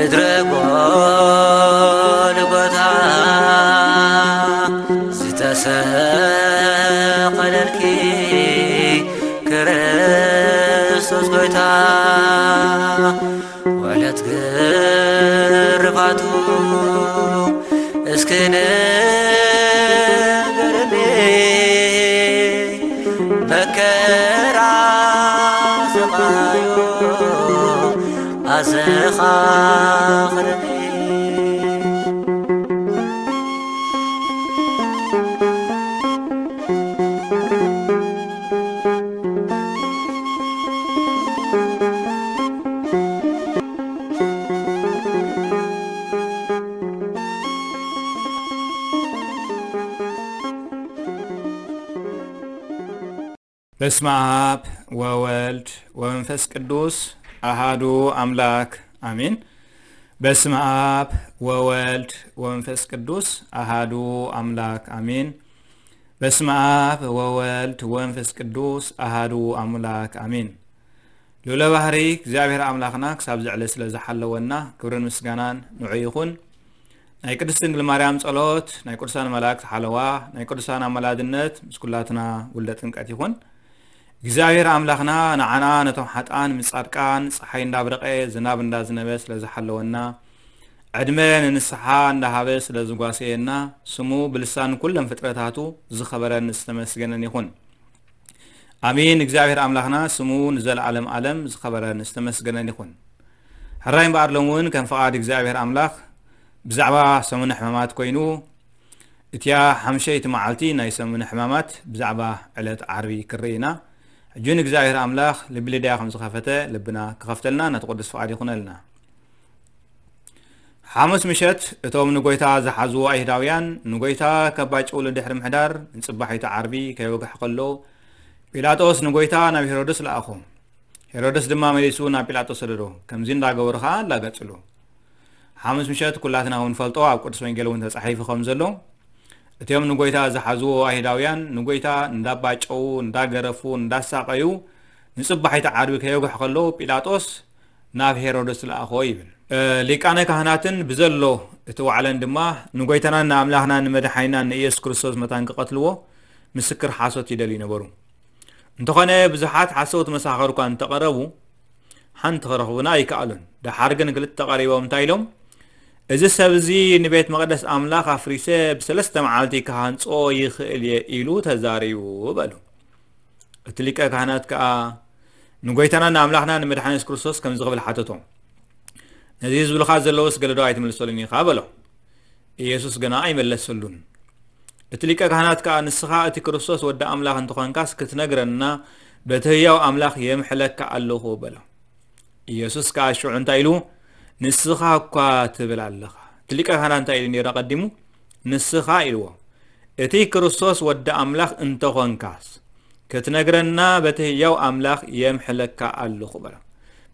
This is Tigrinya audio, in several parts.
ምድረ ጎልጎታ ዝተሰቐለልኪ ክርስቶስ ጎይታ፣ ወለት ግርፋቱ እስኪ ንገርኒ፣ መከራ ስቓዩ ኣዘኻኽርኒ። በስመ አብ ወወልድ ወመንፈስ ቅዱስ አሃዱ አምላክ አሜን። በስመ አብ ወወልድ ወመንፈስ ቅዱስ አሃዱ አምላክ አሜን። በስመ አብ ወወልድ ወመንፈስ ቅዱስ አሃዱ አምላክ አሜን። ልዑለ ባህሪ እግዚኣብሔር ኣምላኽና ክሳብ ዝዕለ ስለ ዝሓለወና ክብርን ምስጋናን ንዑ ይኹን። ናይ ቅድስት ድንግል ማርያም ጸሎት፣ ናይ ቅዱሳን መላእክት ሓለዋ፣ ናይ ቅዱሳን ኣማላድነት ምስ ኩላትና ውልደ ጥምቀት ይኹን። እግዚኣብሔር ኣምላኽና ንዓና ነቶም ሓጥኣን ምስ ጻድቃን ጸሓይ እንዳብረቐ ዝናብ እንዳዝነበ ስለ ዝሓለወና፣ ዕድመ ንንስሓ እንዳሃበ ስለ ዝጓሰየና፣ ስሙ ብልሳን ኩለን ፍጥረታቱ ዝኸበረን ዝተመስገነን ይኹን። ኣሜን። እግዚኣብሔር ኣምላኽና ስሙ ንዘለዓለም ዓለም ዝኸበረን ዝተመስገነን ይኹን። ሕራይ እምበኣር ሎም እውን ከም ፍቓድ እግዚኣብሔር ኣምላኽ ብዛዕባ ሰሙነ ሕማማት ኮይኑ፣ እቲያ ሓምሸይቲ መዓልቲ ናይ ሰሙነ ሕማማት ብዛዕባ ዕለት ዓርቢ ክርኢ ኢና። ሕጂ እውን እግዚኣብሔር ኣምላኽ ልቢ ልድያ ከም ዝኸፈተ ልብና ክኸፍተልና ነቲ ቅዱስ ፍቓድ ይኹነልና። ሓሙስ ምሸት እቶም ንጎይታ ዝሓዝዎ ኣይሁዳውያን ንጎይታ ከባጭውሉ ድሕሪ ምሕዳር ንጽባሒቱ ዓርቢ ከይወግሕ ከሎ፣ ጲላጦስ ንጎይታ ናብ ሄሮድስ ለኣኾ። ሄሮድስ ድማ መሊሱ ናብ ጲላጦስ ሰደዶ። ከምዚ እንዳገበሩ ኸኣ ኣላገጽሉ። ሓሙስ ምሸት ኩላትና እውን ንፈልጦ ኣብ ቅዱስ ወንጌል እውን ተጻሒፉ ከም ዘሎ፣ እቲኦም ንጎይታ ዝሓዝዎ ኣይሁዳውያን ንጎይታ እንዳባጨዉ፣ እንዳገረፉ፣ እንዳሳቐዩ ንጽባሒቱ ዓርቢ ከየጉሕ ከሎ ጲላጦስ ናብ ሄሮድስ ለኣኾ ይብል። እ፣ ሊቃነ ካህናትን ብዘሎ እቲ ዋዕለን ድማ ንጎይታናን ንኣምላኽናን ንመድሓኒናን ንኢየሱስ ክርስቶስ መታን ክቐትልዎ ምስክር ሓሶት ይደልዩ ነበሩ። እንተኾነ ብዙሓት ሓሰውቲ መሳኸር እኳ እንተቐረቡ ሓንቲ ክረኽቡና ኣይከኣሉን። ደሓር ግን ክልተ ቀሪቦም እንታይ ኢሎም? "እዚ ሰብ እዚ ንቤት መቕደስ ኣምላኽ ኣፍሪሰ ብሰለስተ መዓልቲ ክሃንጾ ይኽእል እየ" ኢሉ ተዛሪቡ በሉ። እቲ ሊቀ ካህናት ከኣ ንጎይታና ንኣምላኽና ንመድሓኒ የሱስ ክርስቶስ ከምዚ ክብል ሓተቶ፣ "ነዚ ዝብልኻ ዘለውስ ገለ ዶ ኣይትምልሰሉን ኢኻ?" በሎ። ኢየሱስ ግና ኣይመለሰሉን። እቲ ሊቀ ካህናት ከኣ፣ "ንስኻ እቲ ክርስቶስ ወዲ ኣምላኽ እንተኾንካስ ክትነግረና በቲ ህያው ኣምላኽ የምሕለካ ኣለኹ" በሎ። ኢየሱስ ከኣ ሽዑ እንታይ ኢሉ? "ንስኻ እኳ ትብል ኣለኻ።" እቲ ሊቀ ካህናት እንታይ ኢሉ ነይሩ ኣቐዲሙ? "ንስኻ" ኢልዎ። "እቲ ክርስቶስ ወዲ ኣምላኽ እንተኾንካስ ክትነግረና በቲ ህያው ኣምላኽ የምሕለካ ኣለኹ" በሎ።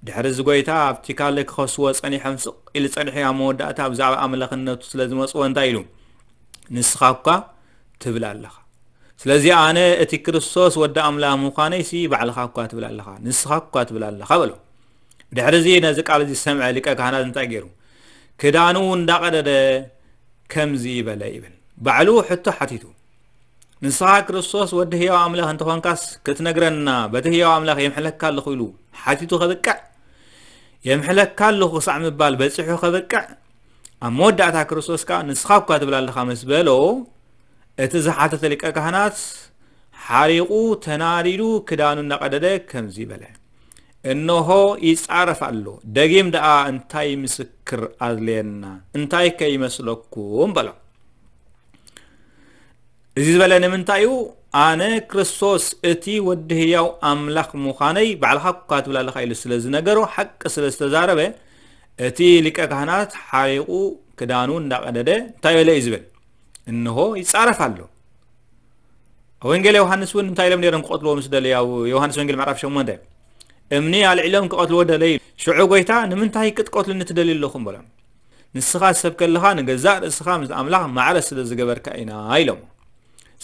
ድሕሪ እዚ ጐይታ ኣብቲ ካልእ ክኸስዎ ጸኒሖም ስቕ ኢሉ ጸኒሑ፣ ኣብ መወዳእታ ብዛዕባ ኣምላኽነቱ ስለ ዝመጽዎ እንታይ ኢሉ? "ንስኻ እኳ ትብል ኣለኻ። ስለዚ ኣነ እቲ ክርስቶስ ወዲ ኣምላኽ ምዃነይሲ ባዕልኻ እኳ ትብል ኣለኻ፣ ንስኻ እኳ ትብል ኣለኻ" በሎ። ድሕሪ እዚ ነዚ ቃል እዚ ዝሰምዐ ሊቀ ካህናት እንታይ ገይሩ? ክዳኑ እንዳቐደደ ከምዚ በለ ይብል። ባዕሉ ሕቶ ሓቲቱ። "ንስኻ ክርስቶስ ወዲ ህያው ኣምላኽ እንተኾንካስ ክትነግረና በቲ ህያው ኣምላኽ የምሕለካ ኣለኹ" ኢሉ ሓቲቱ ከብቅዕ፣ "የምሕለካ ኣለኹ" ክሳዕ ምባል በጺሑ ከብቅዕ፣ ኣብ መወዳእታ ክርስቶስ ከኣ "ንስኻ እኳ ትብል ኣለኻ" ምስ በሎ፣ እቲ ዝሓተተ ሊቀ ካህናት ሓሪቑ ተናዲዱ ክዳኑ እናቐደደ ከምዚ በለ፣ "እንሆ ይጻረፍ ኣሎ፣ ደጊም ደኣ እንታይ ምስክር ኣድልየና? እንታይ ከ ይመስለኩም?" በሎ። እዚ ዝበለ ንምንታይ እዩ? "ኣነ ክርስቶስ እቲ ወዲ ህያው ኣምላኽ ምዃነይ ባዕልኻ እኳ ትብል ኣለኻ" ኢሉ ስለ ዝነገሮ፣ ሓቂ ስለ ዝተዛረበ፣ እቲ ሊቀ ካህናት ሓሪቑ ክዳኑ እንዳቐደደ እንታይ በለ እዩ ዝብል? "እንሆ ይጻረፍ ኣሎ።" ኣብ ወንጌል ዮሃንስ እውን እንታይ ኢሎም ነይሮም ክቐትልዎ ምስ ደለዩ? ኣብ ዮሃንስ ወንጌል ምዕራፍ ሸሞንተ፣ "እምኒ ኣልዒሎም ክቐትልዎ ደለዩ። ሽዑ ጐይታ፣ ንምንታይ ክትቀትሉኒ ትደልዩ ኣለኹም?" በሎም። "ንስኻ ትሰብከ ኣለኻ፣ ንገዛእ ርእስኻ ምስ ኣምላኽ ማዕረ ስለ ዝገበርካ ኢና" ኢሎም።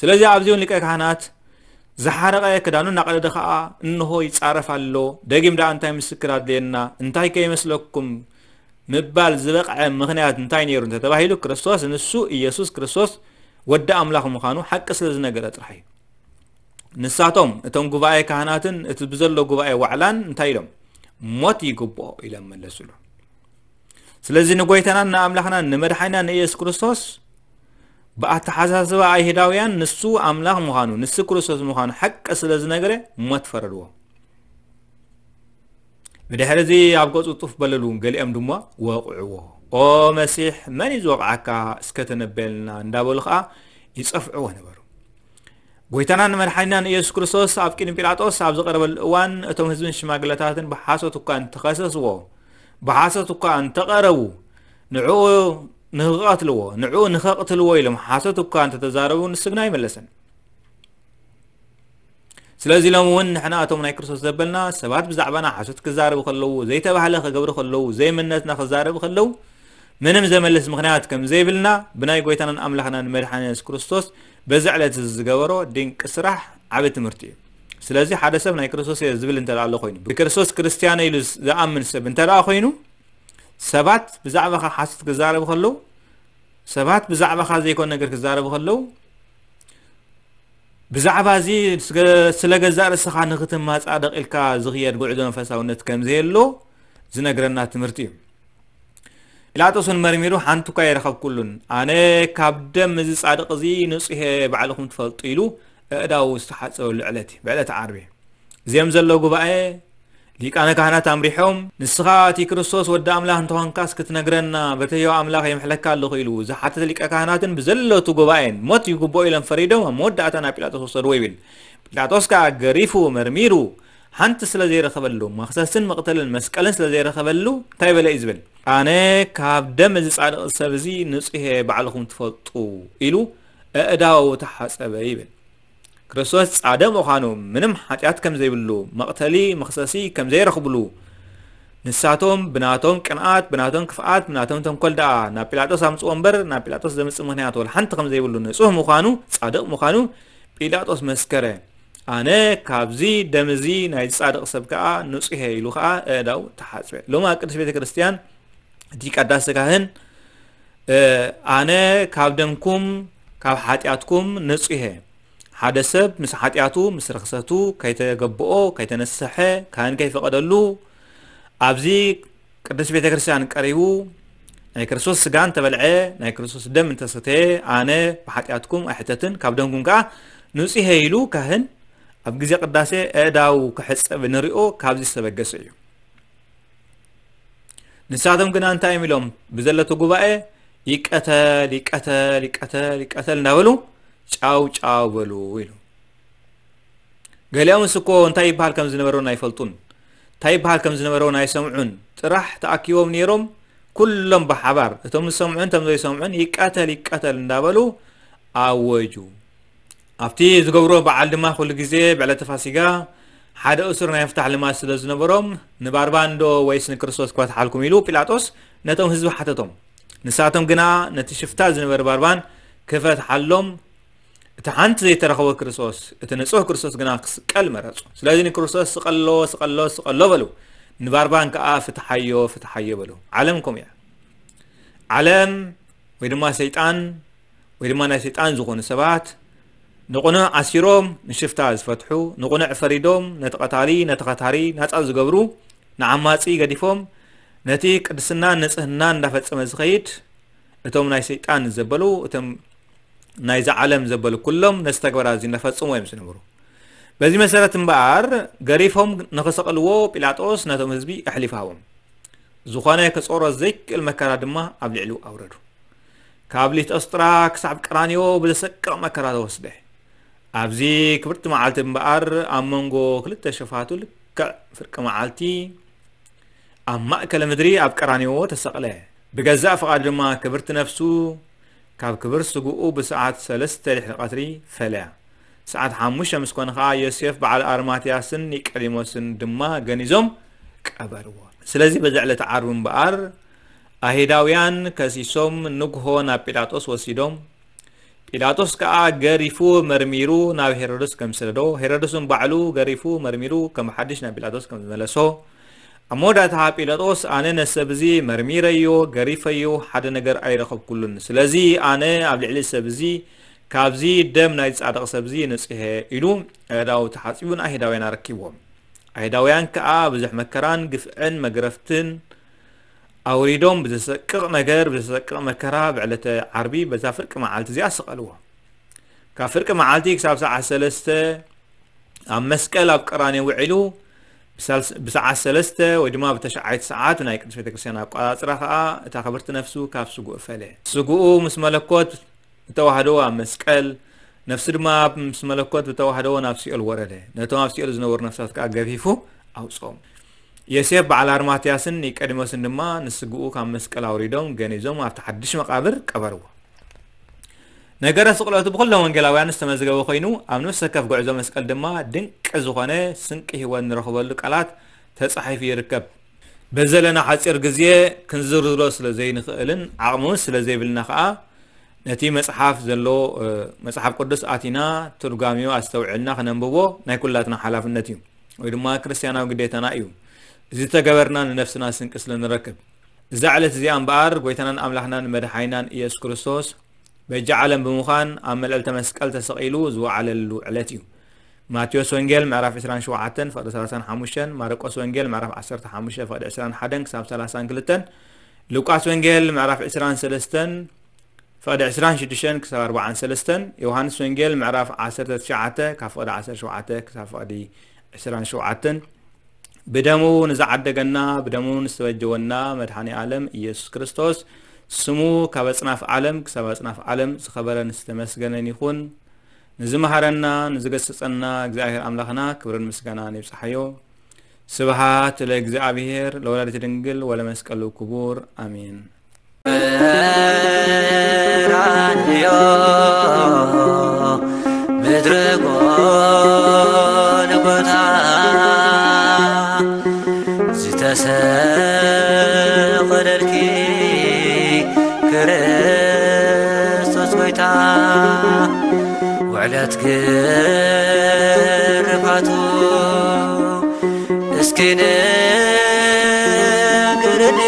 ስለዚ ኣብዚ እውን ሊቀ ካህናት ዝሓረቐ ክዳኑ እናቐደደ ኸኣ፣ "እንሆ ይጻረፍ ኣሎ፣ ደጊም ደኣ እንታይ ምስክር ኣድልየና? እንታይ ከ ይመስለኩም? ምባል ዝበቕዐ ምኽንያት እንታይ ነይሩ እንተተባሂሉ፣ ክርስቶስ ንሱ ኢየሱስ ክርስቶስ ወዲ ኣምላኽ ምዃኑ ሓቂ ስለ ዝነገረ ጥራሕ እዩ። ንሳቶም፣ እቶም ጉባኤ ካህናትን እቲ ብዘሎ ጉባኤ ዋዕላን እንታይ ኢሎም? "ሞት ይግብኦ" ኢሎም መለሱሉ። ስለዚ ንጎይታናን ንኣምላኽናን ንመድሓኒናን ንኢየሱስ ክርስቶስ ብኣተሓሳስባ ኣይሁዳውያን ንሱ ኣምላኽ ምዃኑ፣ ንሱ ክርስቶስ ምዃኑ ሓቂ ስለ ዝነገረ ሞት ፈረድዎ። ብድሕሪ እዚ ኣብ ገጹ ጡፍ በለሉ፣ ገሊኦም ድማ ወቕዕዎ። "ኦ መሲሕ፣ መን እዩ ዝወቕዓካ? እስከ ተነበየልና" እንዳበሉ ኸኣ ይጸፍዕዎ ነበሩ። ጎይታናን መድሓኒናን ኢየሱስ ክርስቶስ ኣብ ቅድሚ ጲላጦስ ኣብ ዝቐረበሉ እዋን፣ እቶም ህዝብን ሽማግለታትን ብሓሶት እኳ እንተኸሰስዎ፣ ብሓሶት እኳ እንተቐረቡ፣ ንዕኡ ንኽቐትልዎ፣ ንዕኡ ንኸቕትልዎ ኢሎም ሓሶት እኳ እንተተዛረቡ፣ ንሱ ግና ኣይመለሰን። ስለዚ ሎሚ እውን ንሕና እቶም ናይ ክርስቶስ ዘበልና ሰባት ብዛዕባና ሓሶት ክዛረቡ ከለዉ፣ ዘይተባህለ ክገብሩ ከለዉ፣ ዘይመነትና ክዛረቡ ከለዉ፣ ምንም ዘመልስ ምኽንያት ከም ዘይብልና ብናይ ጎይታናን ኣምላኽናን መድሓኒ የሱስ ክርስቶስ በዚ ዕለት እዚ ዝገበሮ ድንቂ ስራሕ ዓቢ ትምህርቲ እዩ። ስለዚ ሓደ ሰብ ናይ ክርስቶስ እየ ዝብል እንተ ደኣ ኣሎ ኮይኑ፣ ብክርስቶስ ክርስትያን እዩ ኢሉ ዝኣምን ሰብ እንተ ደኣ ኮይኑ፣ ሰባት ብዛዕባኻ ሓሶት ክዛረቡ ከለዉ፣ ሰባት ብዛዕባኻ ዘይኮነ ነገር ክዛረቡ ከለዉ፣ ብዛዕባ እዚ ስገ-፣ ስለ ገዛእ ርእስኻ ንኽትማጻደቕ ኢልካ ዝኽየድ ጉዕዞ መንፈሳውነት ከም ዘየሎ ዝነግረና ትምህርቲ እዩ። ጲላጦስ እውን መርሚሩ ሓንቲ እኳ ኣይረኸብኩሉን፣ ኣነ ካብ ደም እዚ ጻድቕ እዚ ንጹህ እየ፣ ባዕልኹም ትፈልጡ ኢሉ ኣእዳዉ ዝተሓጸበሉ ዕለት እዩ፣ ብዕለተ ዓርቢ። እዚኦም ዘለዉ ጉባኤ ሊቃነ ካህናት ኣምሪሖም፣ "ንስኻ እቲ ክርስቶስ ወዲ ኣምላኽ እንተኾንካስ ክትነግረና፣ በቲ ህያው ኣምላኽ የምሕለካ ኣለኹ" ኢሉ ዝሓተተ ሊቀ ካህናትን ብዘለቱ ጉባኤን ሞት ይግብኦ ኢሎም ፈሪዶም ኣብ መወዳእታ ናብ ጲላጦስ ወሰድዎ ይብል። ጲላጦስ ከኣ ገሪፉ መርሚሩ ሓንቲ ስለ ዘይረኸበሉ፣ መኽሰስን መቕተልን መስቀልን ስለ ዘይረኸበሉ እንታይ በለ እዩ ዝብል? "ኣነ ካብ ደም እዚ ጻድቕ ሰብ እዚ ንጹህ እየ፣ ባዕልኹም ትፈልጡ" ኢሉ ኣእዳዉ ተሓጸበ ይብል። ክርስቶስ ጻድቕ ምዃኑ፣ ምንም ሓጢኣት ከም ዘይብሉ፣ መቕተሊ መኽሰሲ ከም ዘይረኽብሉ፣ ንሳቶም ብናቶም ቅንኣት፣ ብናቶም ክፍኣት፣ ብናቶም ተንኮል ደኣ ናብ ጲላጦስ ኣምጽዎ እምበር፣ ናብ ጲላጦስ ዘምጽእ ምኽንያት ወላ ሓንቲ ከም ዘይብሉ፣ ንጹህ ምዃኑ፣ ጻድቕ ምዃኑ ጲላጦስ መስከረ። ኣነ ካብዚ ደም እዚ ናይዚ ጻድቕ ሰብ ከኣ ንጹህ እየ ኢሉ ከኣ ኣእዳዉ ተሓጽበ። ሎሚ ኣብ ቅድስት ቤተ ክርስቲያን እቲ ቀዳሲ ካህን፣ እ፣ ኣነ ካብ ደምኩም ካብ ሓጢኣትኩም ንጹህ እየ። ሓደ ሰብ ምስ ሓጢኣቱ፣ ምስ ርኽሰቱ ከይተገብኦ፣ ከይተነስሐ፣ ካህን ከይፈቐደሉ፣ ኣብዚ ቅድስት ቤተ ክርስቲያን ቀሪቡ፣ ናይ ክርስቶስ ስጋ እንተበልዐ፣ ናይ ክርስቶስ ደም እንተሰተየ፣ ኣነ ብሓጢኣትኩም ኣይሕተትን፣ ካብ ደምኩም ከኣ ንጹህ እየ ኢሉ ካህን ኣብ ግዜ ቅዳሴ ኣእዳዉ ክሕጸብ ንሪኦ ካብዚ ዝተበገሰ እዩ። ንሳቶም ግና እንታይ እዮም ኢሎም? ብዘለቶ ጉባኤ ይቀተል፣ ይቀተል፣ ይቀተል፣ ይቀተል እንዳበሉ ጫው ጫው በሉ ኢሉ። ገሊኦምስ እኮ እንታይ ይበሃል ከም ዝነበረውን ኣይፈልጡን፣ እንታይ ይበሃል ከም ዝነበረውን ኣይሰምዑን። ጥራሕ ተኣኪቦም ነይሮም፣ ኩሎም ብሓባር፣ እቶም ዝሰምዑን እቶም ዘይሰምዑን፣ "ይቀተል፣ ይቀተል" እንዳበሉ ኣወጁ። ኣብቲ ዝገብሮ በዓል ድማ ኩሉ ግዜ ብዕለተ ፋሲጋ ሓደ እሱር ናይ ምፍታሕ ልማድ ስለ ዝነበሮም፣ "ንባርባን ዶ ወይስ ንክርስቶስ ክፈትሓልኩም?" ኢሉ ጲላጦስ ነቶም ህዝቢ ሓተቶም። ንሳቶም ግና ነቲ ሽፍታ ዝነበረ ባርባን ክፈትሓሎም፣ እቲ ሓንቲ ዘይተረኸቦ ክርስቶስ፣ እቲ ንጹህ ክርስቶስ ግና ክስቀል መረጹ። ስለዚ ንክርስቶስ "ስቐሎ፣ ስቐሎ፣ ስቐሎ" በሉ፣ ንባርባን ከኣ "ፍትሓዮ፣ ፍትሓዮ" በሉ። ዓለም ከምኡ እያ። ዓለም ወይ ድማ ሰይጣን ወይ ድማ ናይ ሰይጣን ዝኾኑ ሰባት ንቕኑዕ ኣሲሮም ንሽፍታ ዝፈትሑ፣ ንቕኑዕ ፈሪዶም ነቲ ቀታሊ፣ ነቲ ኸታሪ ናጻ ዝገብሩ፣ ንዓማጺ ገዲፎም ነቲ ቅድስናን ንጽህናን እንዳፈጸመ ዝኸይድ፣ እቶም ናይ ሰይጣን ዘበሉ፣ እቶም ናይዛ ዓለም ዘበሉ ኩሎም ነዚ ተግባራት እዚ እንዳፈጸሙ እዮም ዝነብሩ። በዚ መሰረት እምበኣር ገሪፎም ንኽሰቕልዎ ጲላጦስ ነቶም ህዝቢ ኣሕሊፉ ሃቦም። ዝኾነ ክጾሮ ዘይክእል መከራ ድማ ኣብ ልዕሊኡ ኣውረዱ። ካብ ሊቶስጥራ ክሳብ ቀራንዮ ብዘሰቅቕ መከራ ተወስደ። ኣብዚ ክብርቲ መዓልቲ እምበኣር ኣብ መንጎ ክልተ ሸፋቱ ልክዕ ፍርቂ መዓልቲ ኣብ ማእከለ ምድሪ ኣብ ቀራንዮ ተሰቕለ። ብገዛእ ፍቓዱ ድማ ክብርቲ ነፍሱ ካብ ክብር ስግኡ ብሰዓት ሰለስተ ድሕሪ ቀትሪ ፈለያ። ሰዓት ሓሙሽተ ምስ ኮነ ኸኣ ዮሴፍ በዓል ኣርማትያስን ኒቆዲሞስን ድማ ገኒዞም ቀበርዎ። ስለዚ በዚ ዕለተ ዓርቢ እምበኣር ኣይሁዳውያን ከሲሶም ንግሆ ናብ ጲላጦስ ወሲዶም። ጲላጦስ ከኣ ገሪፉ መርሚሩ ናብ ሄሮድስ ከም ዝሰደዶ፣ ሄሮድስ እውን ባዕሉ ገሪፉ መርሚሩ ከም ሓድሽ ናብ ጲላጦስ ከም ዝመለሶ፣ ኣብ መወዳእታ ጲላጦስ፣ ኣነ ነዚ ሰብ እዚ መርሚረዮ፣ ገሪፈዮ፣ ሓደ ነገር ኣይረኸብኩሉን። ስለዚ ኣነ ኣብ ልዕሊ ሰብ እዚ፣ ካብዚ ደም ናይ ጻድቕ ሰብ እዚ ንጽሄ፣ ኢሉ ኣእዳዉ ተሓጺቡ ንኣይሁዳውያን ኣረኪብዎም። ኣይሁዳውያን ከኣ ብዙሕ መከራን ግፍዕን መግረፍትን ኣውሪዶም፣ ብዘሰቅቕ ነገር፣ ብዘሰቅቕ መከራ፣ ብዕለተ ዓርቢ በዛ ፍርቂ መዓልቲ እዚኣ ሰቐልዎ። ካብ ፍርቂ መዓልቲ ክሳብ ሰዓት ሰለስተ ኣብ መስቀል ኣብ ቀራንዮ ውዒሉ፣ ብሳልስ-፣ ብሰዓት ሰለስተ ወይ ድማ ብተሽዓይቲ ሰዓት ናይ ቅድስት ቤተክርስትያን ኣቆጻጽራ ከኣ እታ ክብርቲ ነፍሱ ካብ ስጉኡ ፈለ። ስጉኡ ምስ መለኮት ብተዋህዶ ኣብ መስቀል፣ ነፍሱ ድማ ምስ መለኮት ብተዋህዶ ናብ ሲኦል ወረደ። ነቶም ኣብ ሲኦል ዝነበሩ ነፍሳት ከኣ ገፊፉ ኣውጽኦም። ዮሴፍ በዓል ኣርማትያስን ኒቆዲሞስን ድማ ንስግኡ ካብ መስቀል ኣውሪዶም ገኒዞም ኣብቲ ሓድሽ መቓብር ቀበርዎ። ነገረ ስቕለቱ ብኹሎም ወንጌላውያን ዝተመዝገበ ኮይኑ፣ ኣብ ነፍሲ ወከፍ ጉዕዞ መስቀል ድማ ድንቂ ዝኾነ ስንቂ ህይወት ንረኽበሉ ቃላት ተጻሒፉ ይርከብ። በዘለና ሓጺር ግዜ ክንዝርዝሮ ስለ ዘይንኽእልን ዓቕሚ እውን ስለ ዘይብልና ከኣ፣ ነቲ መጽሓፍ ዘሎ፣ እ፣ መጽሓፍ ቅዱስ ኣቲና ትርጓሜኡ ኣስተውዒልና ክነንብቦ ናይ ኩላትና ሓላፍነት እዩ፣ ወይ ድማ ክርስትያናዊ ግዴታና እዩ። እዚ ተገበርና ንነፍስና ስንቂ ስለ ንረክብ። እዛ ዕለት እዚኣ እምበኣር፣ ጎይታናን ኣምላኽናን መድሓኒናን ኢየሱስ ክርስቶስ በጃ ዓለም ብምዃን ኣብ መልዕልተ መስቀል ተሰቒሉ ዝወዓለሉ ዕለት እዩ። ማቴዎስ ወንጌል ምዕራፍ ዕስራን ሸውዓተን ፍቕዲ ሰላሳን ሓሙሽተን፣ ማርቆስ ወንጌል ምዕራፍ ዓሰርተ ሓሙሽተ ፍቕዲ ዕስራን ሓደን ክሳብ ሰላሳን ክልተን፣ ሉቃስ ወንጌል ምዕራፍ ዕስራን ሰለስተን ፍቕዲ ዕስራን ሽዱሽተን ክሳብ ኣርባዓን ሰለስተን፣ ዮሃንስ ወንጌል ምዕራፍ ዓሰርተ ትሽዓተ ካብ ፍቕዲ ዓሰርተ ሸውዓተ ክሳብ ፍቕዲ ዕስራን ሸውዓተን፣ ብደሙ ንዝዓደገና፣ ብደሙ ንዝተበጀወና መድሓኒ ዓለም ኢየሱስ ክርስቶስ፣ ስሙ ካብ ኣጽናፍ ዓለም ክሳብ ኣጽናፍ ዓለም ዝኸበረን ዝተመስገነን ይኹን። ንዝመሃረና፣ ንዝገሰጸና እግዚኣብሔር ኣምላኽና ክብርን ምስጋናን ይብጽሓዮ። ስብሃት ለእግዚኣብሔር ለወላዲተ ድንግል ወለመስቀሉ ክቡር፣ ኣሜን። ቀራንዮ ምድረ ጎልጎታ ዝተሰቐለልኪ ክርስቶስ ጎይታ፣ ውዕለት ግርፋቱ እስኪ ንገርኒ።